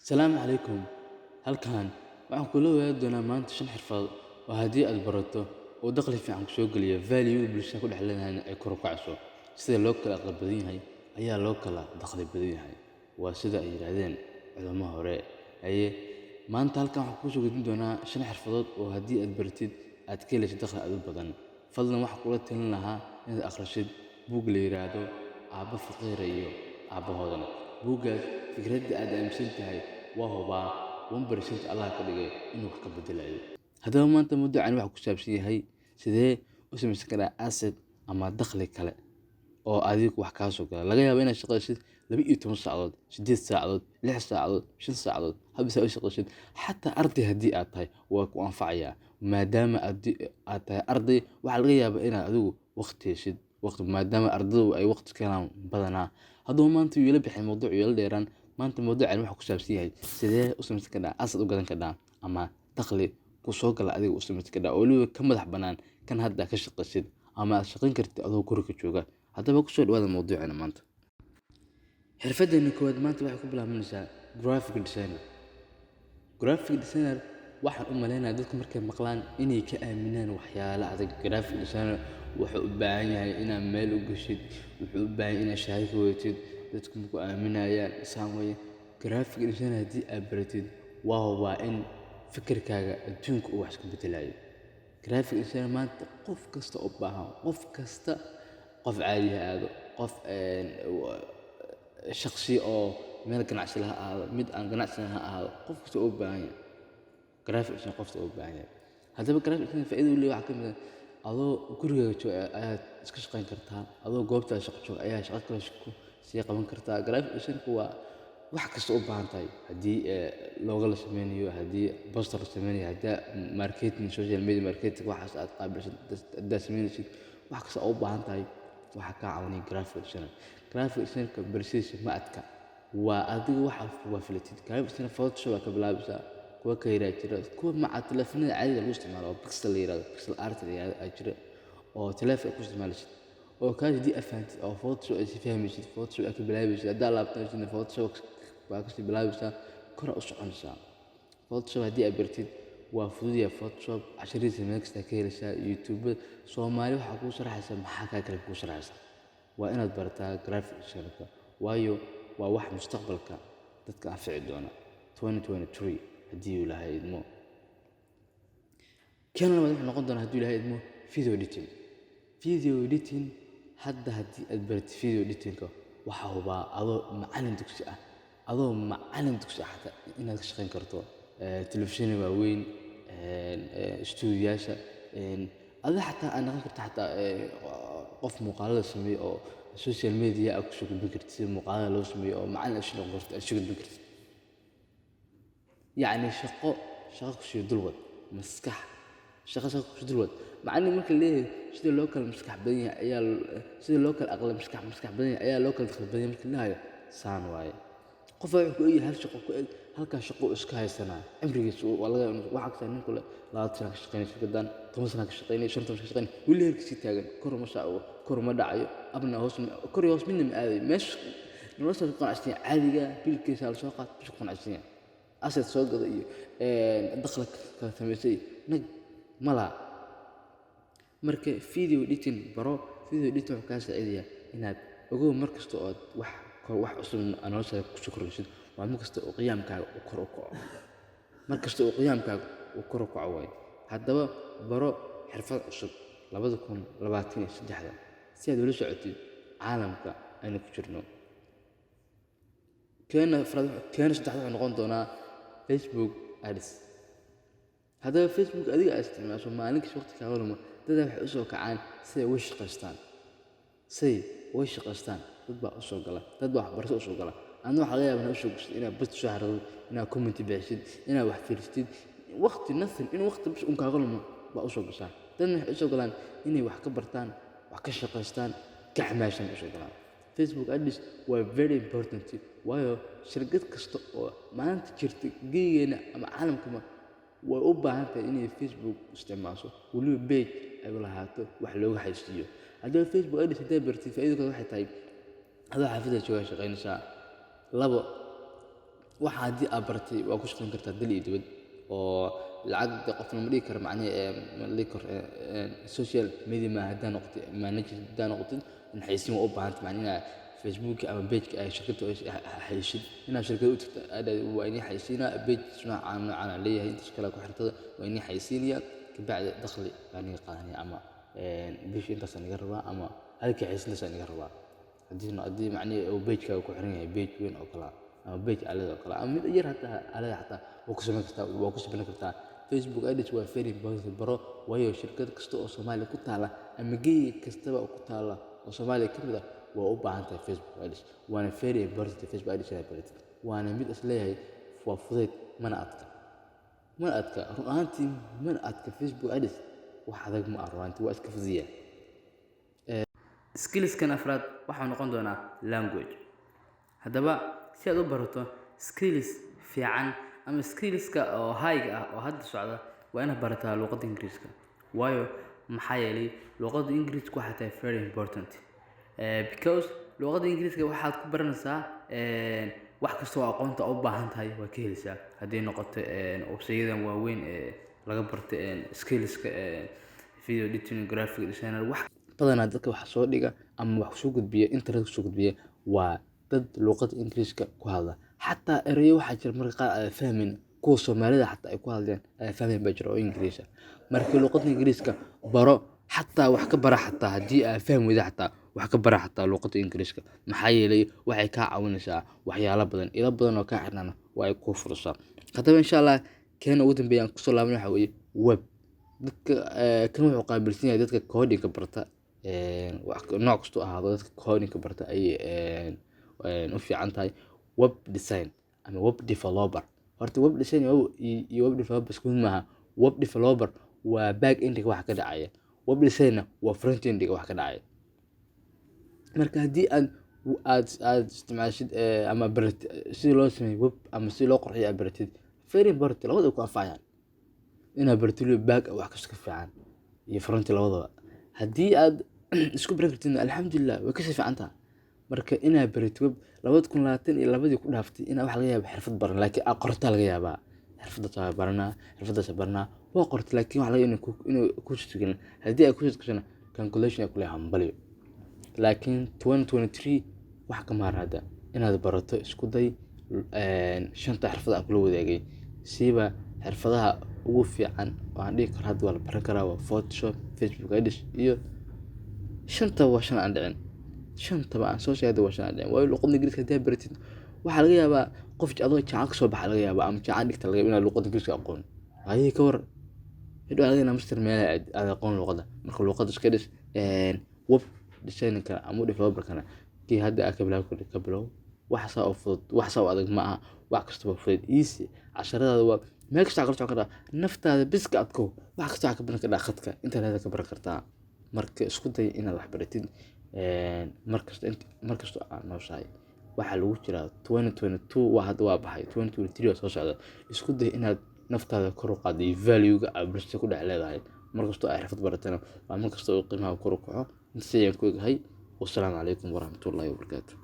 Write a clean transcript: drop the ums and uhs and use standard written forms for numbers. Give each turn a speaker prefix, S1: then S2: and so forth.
S1: Salaamu calaykum. Halkan waxaan kula wadaagi doonaa maanta shan xirfadood oo haddii aad barato uu dakhli fiican ku soo geliyo, value bulshada ku dhex leedahayna ay kor u kacayso. Sida loo kala aqli badan yahay ayaa loo kala dakhli badan yahay. Waa sida ay yiraahdeen culamo hore. Haye, maanta halkan waxaan kuu soo gudbin doonaa shan xirfadood oo haddii aad baratid aad ka helaysid dakhli aad u badan. Fadlan waxaan kula talin lahaa inaad akhrisid buug la yiraahdo Aabbe Faqiir iyo Aabbe Hodan. Buuggaas fikradda aad aaminsan tahay waa hubaa 1% Allah ka dhigay inuu wax ka beddelayo. Haddaba maanta mawduucan waxa ku saabsan yahay sidee u samaysan karaa asset ama dakhli kale oo adiga wax kaa soo gala. Laga yaabo inaad shaqaysid 12 saacadood, 8 saacadood, 6 saacadood, 5 saacadood, hadba saa u shaqaysid. Xataa arday haddii aad tahay waa ku anfacayaa, maadaama aad tahay arday waxaa laga yaabaa inaad adigu waqti heshid waqti, maadaama ardaydu ay waqti ka helaan badanaa. Haddaba maanta wuu ila bixin mawduuc ila dheeraan. Maanta mawduucan waxa ku saabsan yahay sidee u samaysan kartaa asset, u gadan kartaa ama dakhli ku soo gala adiga u samaysan kartaa oo weliba ka madax bannaan kan hadda ka shaqaysid ama aad shaqayn kartid adoo guriga jooga. Haddaba ku soo dhawaada mawduucana maanta. Xirfaddeena koowaad maanta waxay ku bilaabmaysaa graphic designer. Graphic designer waxaan u maleynayaa dadku markay maqlaan inay ka aaminaan waxyaalo adag. Graphic designer wuxuu u baahan yahay inaad meel u gashid, wuxuu u baahan yahay inaad shahaado ka wadatid, dadku maku aaminayaan saan weeye. Graphic designer haddii aad baratid waa hubaa in fikirkaaga adduunka uu wax iska beddelayo. Graphic designer maanta qof kasta u baahan, qof kasta, qof caadi ha ahaado, qof shakhsi oo meel ganacsi leh ha ahaado, mid aan ganacsi lahayn ha ahaado, qof kasta u baahan yahay. Graphic design qof kasta u baahan yahay. Haddaba graphic design faa'iidada uu leeyahay waxaa ka mid ah adoo gurigaaga jooga ayaad iska shaqayn kartaa, adoo goobtaada shaqo jooga ayaa shaqo kale ku sii qaban kartaa. Graphic design-ku waa wax kasta u baahan tahay, haddii logo la sameynayo, haddii poster la sameynayo, haddii marketing, social media marketing waxaas aad qaabilsan haddaad sameynaysid, wax kasta oo u baahan tahay waxaa kaa caawinaya graphic designer. Graphic designer-ka barashadiisa ma adka, waa adiga waxa waa filatid. Graphic designer Photoshop aa ka bilaabaysaa, kuwa ka yaraa jira, kuwa maca taleefanada caadiga lagu isticmaalo oo pixel la yirahdo, pixel art la yirahdo aa jira oo taleefan ku isticmaalaysid oo kaas haddii aad fahantid oo Photoshop aad si fahmaysid, Photoshop aad ka bilaabaysid, haddaad laabtanaysidna Photoshop baa kasii bilaabaysaa, kor u soconaysaa. Photoshop haddii aad baratid waa fudud yahay. Photoshop casharadiisa meel kasta ka helaysaa, YouTube Soomaali waxaa kuu sharaxaysa, maxaa kaa kale kuu sharaxaysa. Waa inaad barataa graphic design-ka, waayo waa wax mustaqbalka dadka anfici doona 2023 haddii uu Ilaahay idmo. Kan labaad wuxuu noqon doonaa, haddii Ilaahay idmo, video editing. Video editing hadda haddii aad baratid video editing-ka waxaa hubaa adoo macallin dugsi ah xataa inaad ka shaqayn karto telefishinada waaweyn, stuudiyaasha adiga, xataa aad noqon karto xataa qof muuqaalada sameeyo oo social media aad kusoo gudbin kartid sida muuqaalada loo sameeyo, oo macallin aad noqon kartid, aad soo gudbin kartid. Yacni shaqo shaqo kusii dulwad, maskax shaqo shaqo kusii dulwad. Macallin marka la leeyahay sida loo kala maskax badan yahay ayaa sida loo kala aqli maskax badan yahay ayaa loo kala dakhli badan yahay marka la dhahayo, saan waaye. Qof baa wuxuu ku egyahay hal shaqo ku eg, halkaas shaqo iska haysanaa cimrigiisa. Waa laga yaabaa waxaa kastaa nin kule 20 sana ka shaqeynaya shirkaddan, 10 sana ka shaqeynaya, 15 ka shaqeynaya, weli heerkiisii taagan, kor uma saco, kor uma dhacayo, abna hoos, kor iyo hoos midna ma aadayo. Meesha noloshaas ku qanacsan yahay, caadiga biilkiisa la soo qaato bisha ku qanacsan yahay, asset soo gada iyo dakhli kala samaysay nag ma laha. Marka video editing baro. Video editing wuxuu kaa saacidayaa inaad ogow mar kasta oo aad wax cusub noloshaada kusoo kordhisid waa mar kasta oo qiyaamkaaga uu kor u kaco, mar kasta oo qiyaamkaaga uu kor u kaco waaye. Haddaba baro xirfad cusub 2023-da si aad ula socotid caalamka aynu ku jirno. Keena afraad, keena saddexaad wuxuu noqon doonaa Facebook Ads. Haddaba Facebook adiga aad isticmaasho maalin kasta waqti kaaga lumo, dadaa waxay usoo kacaan si ay uga shaqaystaan, say uga shaqaystaan. Dad baa usoo gala, dad baa waxbarasho usoo gala. Adna waxaa laga yaabaa inaad usoo gashid inaad post soo xariiqdid, inaad comment bixisid, inaad wax fiirsatid, waqti nothing, in waqti bis un kaaga lumo baa usoo gashaa. Dadna waxay usoo galaan inay wax ka bartaan, wax ka shaqaystaan, ka xamaashaan usoo galaan. Facebook Ads waa very important, waayo shirkad kasta oo maanta jirta geyigeena ama caalamkaba way u baahan tahay inay Facebook isticmaasho, weliba page ay lahaato wax looga xayeysiiyo. Haddaba Facebook Ads haddaad baratid, faa'iido kale waxay tahay adoo xaafadda joogaa shaqaynaysaa. Labo, Waxa haddii aad baratay, waa ku shaqayn kartaa dal iyo dibad, oo lacag dee qofna ma dhihi karo, macnihi ma dhihi karo. Social media ma haddaa noqotid, manager haddaa noqotid, in xayeysiin waa u baahantay, macnihi inaad Facebook ama page ay shirkadda xayeysid, inaad shirkad u tagto aad dhahdo, "Waa inii xayeysiinaa, page noocaan noocaan aan leeyahay, intaas kale ku xirtada, waa inii xayeysiinaya, kabacdi dakhli baan iga qaadanaya, ama bishii intaasaan iga rabaa, ama halkii xayeysiintaasaan iga rabaa." Haddii macnihi uu page-kaaga ku xiran yahay page weyn oo kale ah, ama page aad leedahay oo kale, ama mid yar hataa aad leedahay xataa, waa ku samayn kartaa, waa ku samayn kartaa. Facebook ads waa very important, baro, waayo shirkad kasta oo Soomaaliya ku taala ama geyi kastaba ku taala oo Soomaaliya ka mid ah waa u baahan tahay Facebook ads, waana very important Facebook ads inaad baratid. Waana mid is leeyahay waa fudayd, mana adka, mana adka run ahaantii, mana adka. Facebook ads wax adag ma aha run ahaantii, waa iska fududahay.
S2: Skillskan afraad waxaa noqon doonaa language. Haddaba si aad u barato skills fiican ama skillska oo high ah oo hadda socda, waa inaad barataa luqadda Ingiriiska. Waayo, maxaa yeelay luqadda Ingiriiska waxay tahay very important, because luqadda Ingiriiska waxaad ku baranaysaa wax kasta oo aqoonta u baahan tahay waa ka heleysaa, hadday noqoto website-yadan waaweyn ee laga barto skillska, video editing, graphic designer, wax
S1: badanaa. Dadka wax soo dhiga ama wax soo gudbiya, internet soo gudbiya, waa dad luqadda Ingiriiska ku hadla. Xataa ereyo waxaa jira marka qaar aan fahmin, kuwa Soomaalida xataa ay ku hadleen aan fahmin baa jira oo Ingiriis ah. Marka luqadda Ingiriiska baro, xataa wax ka bara, xataa haddii aad fahmi weydo, xataa wax ka bara xataa luqadda Ingiriiska, maxaa yeelay waxay kaa caawinaysaa waxyaalo badan, ilo badan oo kaa xirnaana waa ay kuu furaysaa. Haddaba insha Allah keena ugu dambeeya aan kusoo laaban waxa weeye web. Dadka kan wuxuu qaabilsan yahay dadka coding-ka barta, nooc kastuu ahaado, dadka coding-ka barta ayay u fiican tahay web design ama web developer. Horta web design iyo web developer isku mid maaha. Web developer waa back end-iga waxa ka dhacaya, web design-na waa front end-iga wax ka dhacaya. Marka haddii aad isticmaashid ama baratid sidii loo sameeyo web ama sidii loo qurxiyo aad baratid, very important, labada ku anfacayaan. Inaad baratid back wax kasta ka fiican iyo front labadaba, haddii aad isku baran kartidna, alxamdulilah, way kasii fiican tahay. Marka inaad baratid web 2022-dii ku dhaaftay, inaa waxa laga yaabaa xirfad baran, laakiin aad qortaa laga yaabaa, xirfadaas baranaa, xirfadaas baranaa, waa qortay, laakiin waxa laga yaabaa inuu ku suurtagelin. Haddii ay ku suurtagasho, congratulation ay ku leeyahay, hambalyo. Laakiin 2023 wax ka maar hadda inaad barato, isku day shanta xirfad aan kula wadaagay. Siiba xirfadaha ugu fiican oo aan dhihi karo hadda waa la baran karaa waa Photoshop, Facebook ads, iyo shantaba waa shan aan dhicin. Shantaba aan soo sheegay waa shan aan dhicin, waayo luqadda Ingiriiska haddii aad baratid, waxaa laga yaabaa qof adoo jaamacad kasoo baxa laga yaabaa ama jaamacad dhigta laga yaabaa inaad luqadda Ingiriiska aqoon. Haye, ka waran hadhow adiga inaad master meel aad aqoon luqadda? Marka luqadda iska dhis. Web design-ka ama developer-kana kii hadda aad ka bilaabi karto ka bilow. Wax saa oo fudud, wax saa oo adag ma aha, wax kastaba fudud, easy. Casharadaada waa meel kasta kala socon kartaa, naftaada biska adkow, wax kasta waxaa ka baran kartaa khadka internet ka baran kartaa. Marka isku day inaad wax baratid markasta, markasta aad nooshahay. Waxaa lagu jiraa 2022, waa hadda waa baxay, 2023 waa soo socda. Isku day inaad naftaada kor u qaaddo iyo value-ga aad bulshada ku dhex leedahay. Markastoo ay xirfad baratana waa markasta oo qiimaha kor u kaco. Intaas ayaan ku egahay. Wassalaamu calaykum waraxmatullaahi wabarakaatu.